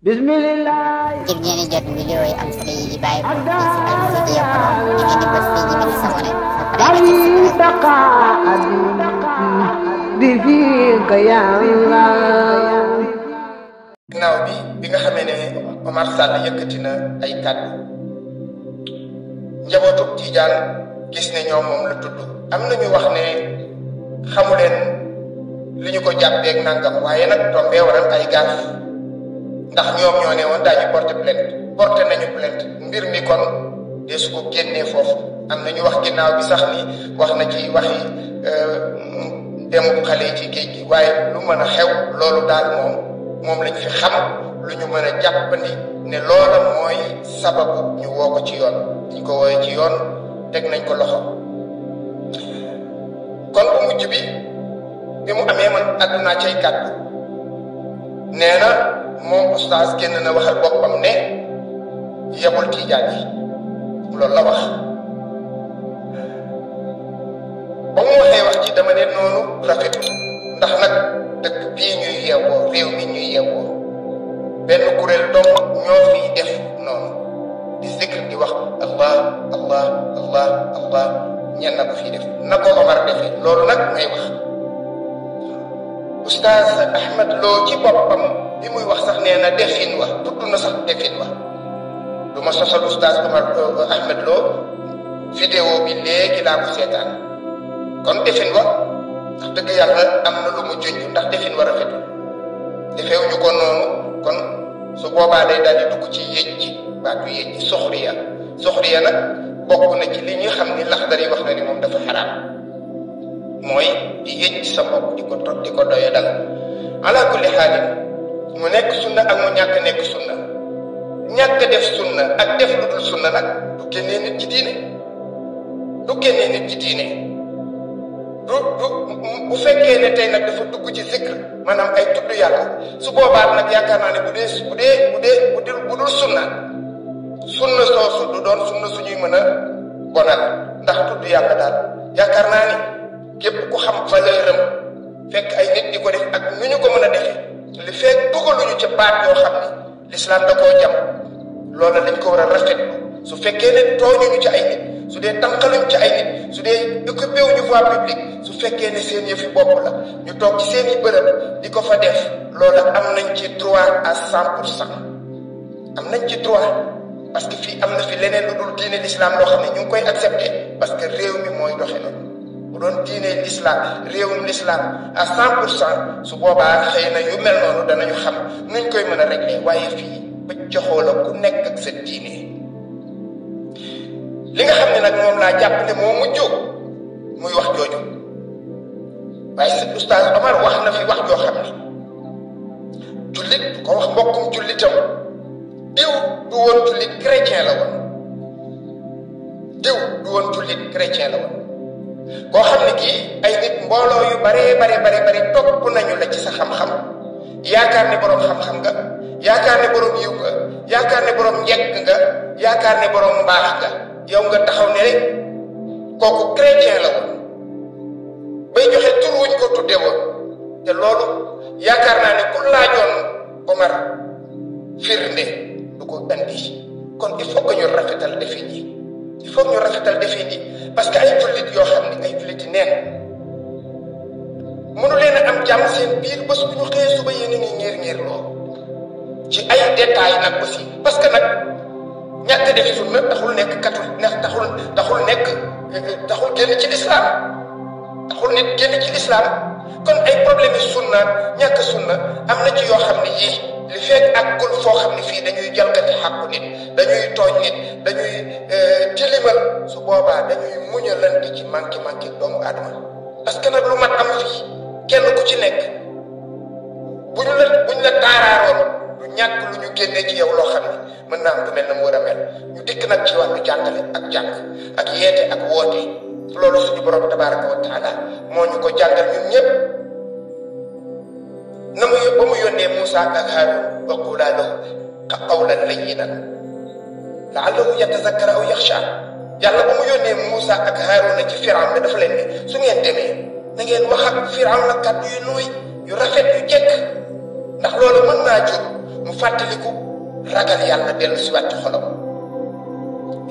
Bismillah. ngir ngeen di jot vidéo yi am solo yi di bàyyi ko ci Almouridiyyah Pro da ngeen di bës fii ñu bind sabone ba pare ginnaaw bi nga xamee ne Omar Sall yëkkati na ay kàddu njabootu Tijaan gis ne ñoom moom la tudd am na ñu wax ne xamu leen li ñu ko jàppeeg nangam waaye nag tombee waral ay gaaf ndax ñoom ñoo ne woon daañu porté nañu plainte mbir mi kon de su ko génnee foofu am na ñu wax ginnaaw bi sax ni wax na ci waxi demu xale yi ci géej gi waaye lu mën a xew loolu daal moom lañ fi xam lu ñu mën a jàppandi ne loola mooy sababu ñu woo ko ci yoon diñ ko wooye ci yoon teg nañ ko loxo kon bu mujj bi mu amee man àddunaa cay kàddu nee na moom oustaz génn na waxal boppam ne yebul Tijaan yi loolu la wax ba mu waxee wax ci dama ne noonu rafetu ndax nag dëkk bii ñuy yeewoo réew mi ñuy yeewoo benn kuréel dong ñoo fiy def noonu di zikr di wax allah allah allah allah ñenn na ko fiy def na ko Omar defee loolu nag may wax oustaz Ahmed Lo ci boppam bi muy wax sax nee na defin wax tudd na sax defin wax du ma sosal oustaz Ahmed Lo vidéo bi léegi laa ko seetaan kon defin wax ndax dëgg yàlla am na lu mu junj ndax defin war a rafetul defeewuñu ko noonu kon su boobaa day daal di dugg ci yéej ji baatu yéej ji soxriya nag bokk na ci li ñu xam ni Laxdari wax na ni moom dafa xaraam mooy di yéej sa bopp di ko doya dal ala kulli xaalin mu nekk sunna ak mu ñàkk nekk sunna ñàkk def sunna ak def lu dul sunna nag du génnee nit ci diine bu fekkee ne tey nag dafa dugg ci zikr maanaam ay tudd yàlla su boobaa nag yaakaar naa ne bu dul sunna soosu du doon sunna suñuy mën a bonal ndax tudd yàlla daal yaakaar naa ni képp ku xam valeur am fekk ay nit di ko def ak nu ñu ko mën a defee li fekk dugaluñu ca baat yoo xam ni l'islam da koo jam loola dañ ko war a rafetlu su fekkee ne tooñuñu ci ay nit su dee tànqaluñ ci ay nit su dee occupé wuñu voie publique su fekkee ne seen yëfi bopp la ñu toog ci seen i bërëb di ko fa def loola am nañ ci droit à 100% am nañ ci droit parce que fii am na fi leneen lu dul diine l'islam loo xam ne ñu ngi koy accepté parce que réew mi mooy doxe noonu bu doon diine l'islam réewum l'islam à 100% su boobaa xëy na yu mel noonu danañu xam nuñ koy mën a régler waaye fii ba joxoo la ku nekk ak sa diine li nga xam ne nag moom laa jàpp ne moo mujjoo muy wax jooju waaye si oustaz Omar wax na fi wax joo xam ni jullit du ko wax mbokkum jullitam diw du woon jullit chrétien la woon koo xam ne kii ay nit mbooloo yu bare topp nañu la ci sa xam-xam yaakaar ne boroom xam-xam nga yaakaar ne boroom yiw nga yaakaar ne boroom njekk nga yaakaar ne boroom mbaax nga yow nga taxaw ne rek kooku chrétien la woon bay joxe tur wuñ ko tudde woon te loolu yaakaar naa ne ku laajoon Omar firnde du ko andi kon il faut que ñu rafetal defin yi parce que ay jullit yoo xam ne ay julliti neen mënu leen a am jàmm seen biir bés bu ñu xëyee suba yéen a ngi ngir lool ci ay détails nag aussi parce que nag ñàkk def sunna taxul nekk catholique ndax taxul génn ci lislaam kon ay problème yi sunna ñàkk sunna am na ci yoo xam ne yii li fekk àggul foo xam ne fii dañuy jalgati xàqu nit dañuy tooñ nit dañuy tilimal su boobaa dañuy muñalante ci manqué doomu aadama parce que nag lu mat am fii kenn ku ci nekk buñ la taaraaroon du ñàkk lu ñu génnee ci yow loo xam ne mën naa am du mel na mu war a mel ñu dikk nag ci wàllu jàngale ak jàng ak yeete ak woote loolu suñu borom tabaraka wa taala moo ñu ko jàngal ñun ñëpp na mu ba mu yónnee Moussa ak Haarun wa qulaa lahu qawlan layyinan la'allahu yatazakkara aw yaxsha yàlla ba mu yónnee Moussa ak Haarun ci Firawna dafa leen ne su ngeen demee na ngeen wax ak Firawna kàddu yu nooy yu rafet yu jekk ndax loolu mën naa jur mu fàttaliku ragal yàlla dellu si waat ci xolam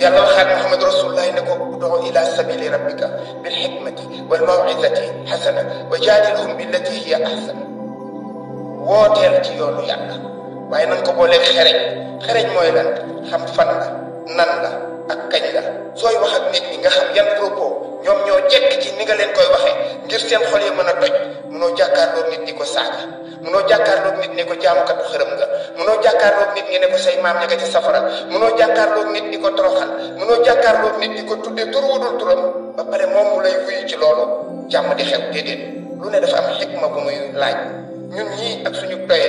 yàlla waxaat Muhammad rasulullah ne ko ud'u ila sabili rabbika bil hikmati wal maw'izati hasana wa jaadilhum billati hiya ahsan wooteel ci yoonu yàlla waaye nan ko booleeg xereñ mooy lan xam fan la nan la ak kañ la sooy wax ak nit ñi nga xam yan propos ñoom ñoo jekk ci ni nga leen koy waxee ngir seen xol yi mën a toj munoo jàkkaarloog nit ñi ko saaga munoo jàkkaarloog nit ñi ko jaamukatu xërëm nga munoo jàkkaarloog nit ñi ne ko say maam ña nga ci safara munoo jàkkaarloog nit ñi ko toroxal munoo jàkkaarloog nit ñi ko tuddee tur wudul turam ba pare moom mu lay wuyu ci loolu jàmm di xew déedéet lu ne dafa am xikma bu muy laaj ñun ñii ak suñu doye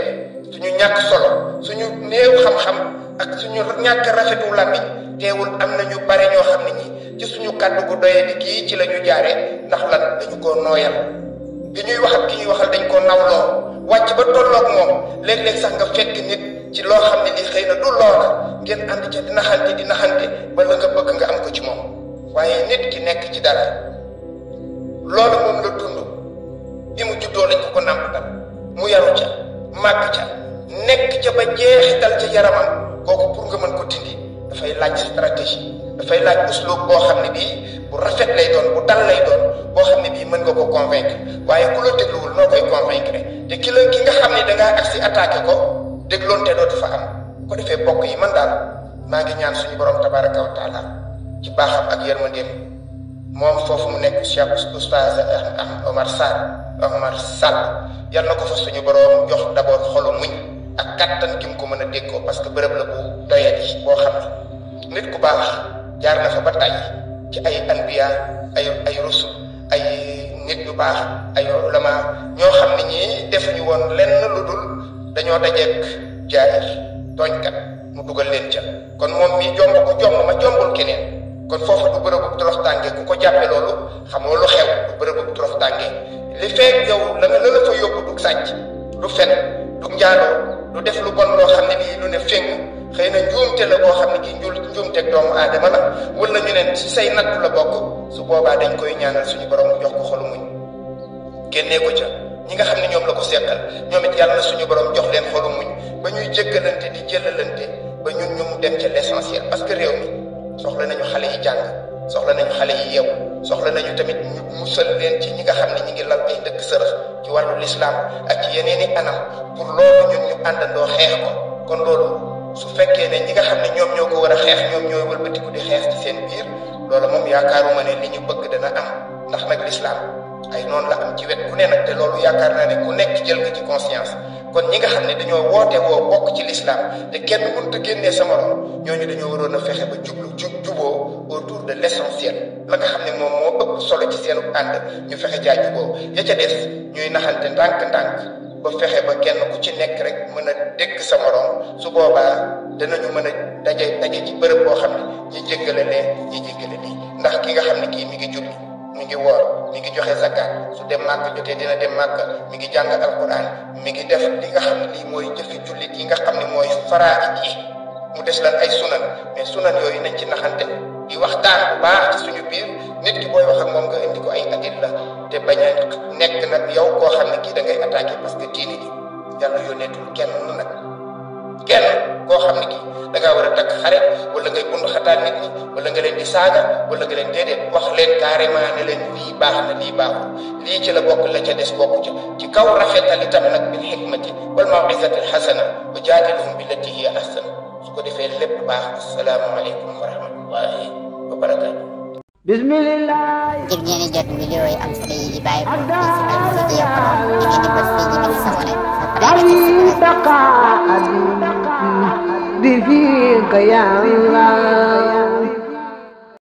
suñu ñàkk solo suñu néew xam-xam ak suñu ñàkk rafetu làmmiñ teewul am na ñu bare ñoo xam ne ñi ci suñu kàddu gu doye di kii ci la ñu jaaree ndax lan dañu koo nooyal bi ñuy wax ak ki ñuy waxal dañ koo nawloo wàcc ba tolloog moom léeg-léeg sax nga fekk nit ci loo xam ne li xëy na du loola ngeen ànd ca di naxante ba la nga bëgg nga am ko ci moom waaye nit ki nekk ci dara loolu moom la dund bi mu juddoo lañ ko nàmpatal mu yaru ca màgg ca nekk ca ba jeexital ca yaramam kooku pour nga mën ko dindi dafay laaj stratégie dafay laaj uslub boo xam ne bii bu rafet lay doon bu dal lay doon boo xam ne bii mën nga ko convaincre waaye ku la dégluwul noo koy convaincre te ki nga xam ne dangaa agsi attaqué ko dégloonte dootu fa am ko defee bokk yi man daal maa ngi ñaan suñu borom tabaraka wa taala ci baaxam ak yërmandeem moom foofu mu nekk Cheikh Oustaz Omar Sall yal na ko fa suñu borom jox d'abord xolu muñ ak kattan gi mu ko mën a déggoo parce que bërëb la bu doyati boo xam ne nit ku baax jaar na fa ba tey ci ay anbiya ay rusul ay nit yu baax ay ulama ñoo xam ne ñii defuñu woon lenn lu dul dañoo dajeek jaahir tooñkat mu dugal leen ca kon moom mii jomb ko jomb ma jombul keneen kon foofu du bërëbu toroxtànge ku ko jàppe loolu xamoo lu xew du bërëbu toroxtànge li feeg yow la fa yóbbu du sàcc du fen du njaaloo du def lu bon loo xam ne lii lu ne féng xëy na njuumte la boo xam ne kii njuumteeg doomu aadama la wala ñu ne ci say nattu la bokk su boobaa dañ koy ñaanal suñu borom mu jox ko xolu muñ génnee ko ca ñi nga xam ne ñoom la ko seqal ñoom it yàlla na suñu borom jox leen xolu muñ ba ñuy jéggalante di jëlalante ba ñun ñu dem ca l'essentiel parce que réew mi soxla nañu xale yi jàng soxla nañu xale yi yeewu soxla nañu tamit ñu musal leen ci ñi nga xam ne ñi ngi lal ay ndëkk sërëx ci wàllu lislaam ak ci yeneeni anam pour loolu ñun ñu àndandoo xeex ko kon loolu su fekkee ne ñi nga xam ne ñoom ñoo ko war a xeex ñoom ñooy wëlbatiku di xeex ci seen biir loolu moom yaakaaruma ne li ñu bëgg dana am ndax nag lislaam ay noonu la am ci wet ku ne nag te loolu yaakaar naa ne ku nekk jël nga ci conscience kon ñi nga xam ne dañoo woote woo bokk ci lislaam te kenn mënut a génnee sa morom ñooñu dañoo waroon a fexe ba juboo autour de l'essentiel la nga xam ne moom moo ëpp solo ci seenu ànd ñu fexe jaa juboo ya ca des ñuy naxante ndànk-ndànk ba fexe ba kenn ku ci nekk rek mën a dégg sa morom su boobaa danañu mën a daje ci bërëb boo xam ne ñi jéggale lee ñi jéggale lii ndax ki nga xam ne kii mi ngi julli mi ngi woor mi ngi joxe zakat su dem màkk jotee dina dem màkk mi ngi jàng alquran mi ngi def li nga xam ne lii mooy jëfi jullit yi nga xam ne mooy faraa'id yi mu des lan ay sunan mais sunan yooyu nañ ci naxante di waxtaan bu baax ci suñu biir nit ki booy wax ak moom nga indi ko ay adil la te bañ a nekk nag yow koo xam ne kii da ngay attaqué parce que diini gi yàlla yónneetul kenn nag kenn koo xam ne kii da ngaa war a takk xare wala ngay bund xataal nit ñi wala nga leen di saaga wala nga leen déedéet wax leen carrément ne leen lii baax na lii baaxul lii ci la bokk la ca des bokk ca ci kaw rafetal itam nag bil hikmati wal maw'izati al hasana wa jaadilhum billati hiya ahsan su ko defee lépp baax assalaamu aleykum wa rahmatullahi wa barakaatu. bismillah. ngir ngeen di jot vidéo yi am solo yi di bàyyi ko ci Almouridiyyah Pro di ngeen di bës fii ñu bind sabone بفيك يا الله